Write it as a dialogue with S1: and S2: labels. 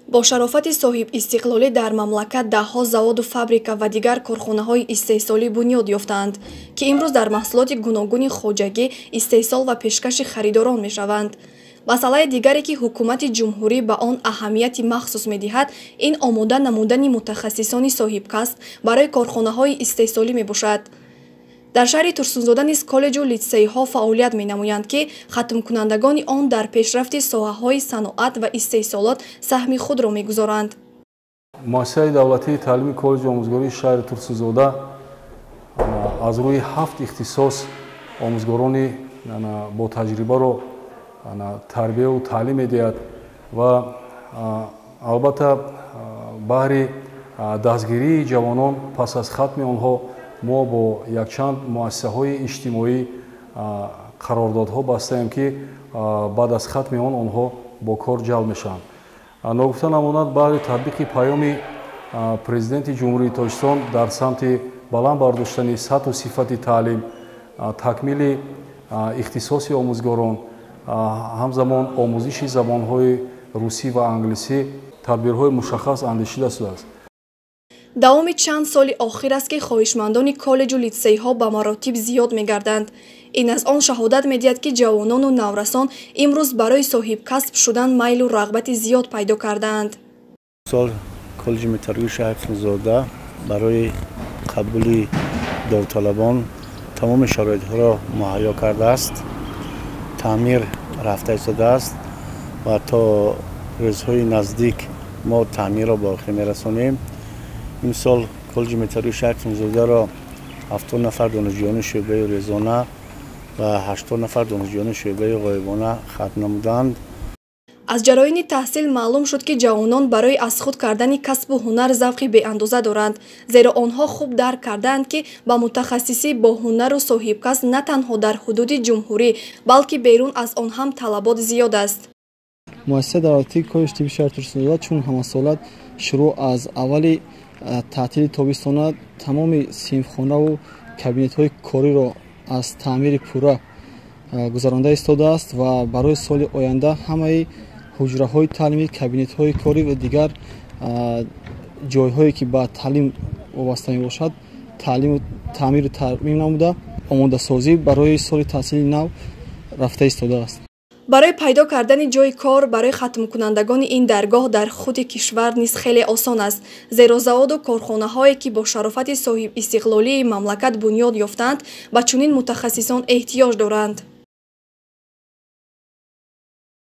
S1: Бо шарофати соҳибистиқлолӣ дар мамлакат даҳҳо заводу фабрика ва дигар корхонаҳои истеҳсолӣ бунёд ёфтаанд, ки имрӯз дар маҳсулоти гуногуни хоҷагӣ истеҳсол ва пешкаши харидорон мешаванд. Масъалаи дигаре, ки ҳукумати ҷумҳурӣ ба он аҳамияти махсус медиҳад, ин омода намудани мутахассисони соҳибкасб барои корхонаҳои истеҳсолӣ мебошад. Дар шаҳри Турсунзода низ коллеҷу литсейҳо фаъолият менамоянд, ки хатмкунандагони он дар пешрафти соҳаҳои саноат ва истеҳсолот саҳми худро мегузоранд.
S2: Муассисаи давлатии таълими коллеҷи омӯзгории шаҳри Турсунзода аз рӯи 7 ихтисос омӯзгорони бо таҷрибаро тарбияву таълим медиҳад ва албатта баҳри дастгирии ҷавонон пас аз хатми онҳо мо бо якчанд муассисаҳои иҷтимоӣ қарордодҳо бастаем, ки баъд аз хатми он онҳо бо кор ҷалб мешаванд. Ногуфта намонад, баҳри татбиқи паёми Президенти Ҷумҳурии Тоҷикистон дар самти баланд бардоштани сатҳу сифати таълим, такмили ихтисоси омӯзгорон, ҳамзамон омӯзиши забонҳои русӣ ва англисӣ тадбирҳои мушаххас андешида шудааст.
S1: Давоми чанд соли охир аст, ки хоҳишмандони коллеҷу литсейҳо ба маротиб зиёд мегарданд. Ин аз он шаҳодат медиҳад, ки ҷавонону наврасон имрӯз барои соҳибкасб шудан майлу рағбати зиёд пайдо кардаанд.
S3: Сол коллеҷи металлургии шаҳри Турсунзода барои қабули довталабон тамоми шароитҳоро муҳайё кардааст, таъмир рафта истодааст ва то рӯзҳои наздик мо таъмирро ба охир мерасонем. Имсол коллеҷи металлургии шаҳри Турсунзодаро 70 нафар донишҷӯёни шӯъбаи рӯзона ва 80 нафар донишҷӯёни шӯъбаи ғоибона хатм намуданд.
S1: Аз ҷараёни таҳсил маълум шуд, ки ҷавонон барои аз худ кардани касбу ҳунар завқи беандоза доранд, зеро онҳо хуб дарк кардаанд, ки ба мутахассисӣ бо ҳунару соҳибкасб на танҳо дар ҳудуди ҷумҳурӣ, балки берун аз он ҳам талабот зиёд аст.
S4: Муассисаи давлатии коллеҷи тибби шаҳри Турсунзода чун ҳамасола шурӯъ аз аввали таътили тобистона тамоми синфхонаву кабинетҳои кориро аз таъмири пурра гузаронда истодааст ва барои соли оянда ҳамаи ҳуҷраҳои таълимӣ, кабинетҳои корӣ ва дигар ҷойҳое, ки ба таълим вобаста мебошад, таъмиру тармим намуда, омодасозӣ барои соли таҳсили нав рафта истодааст.
S1: Барои пайдо кардани ҷойи кор барои хатмкунандагони ин даргоҳ дар худи кишвар низ хеле осон аст, зеро заводу корхонаҳое, ки бо шарофати соҳибистиқлолии мамлакат бунёд ёфтаанд, ба чунин мутахассисон эҳтиёҷ доранд.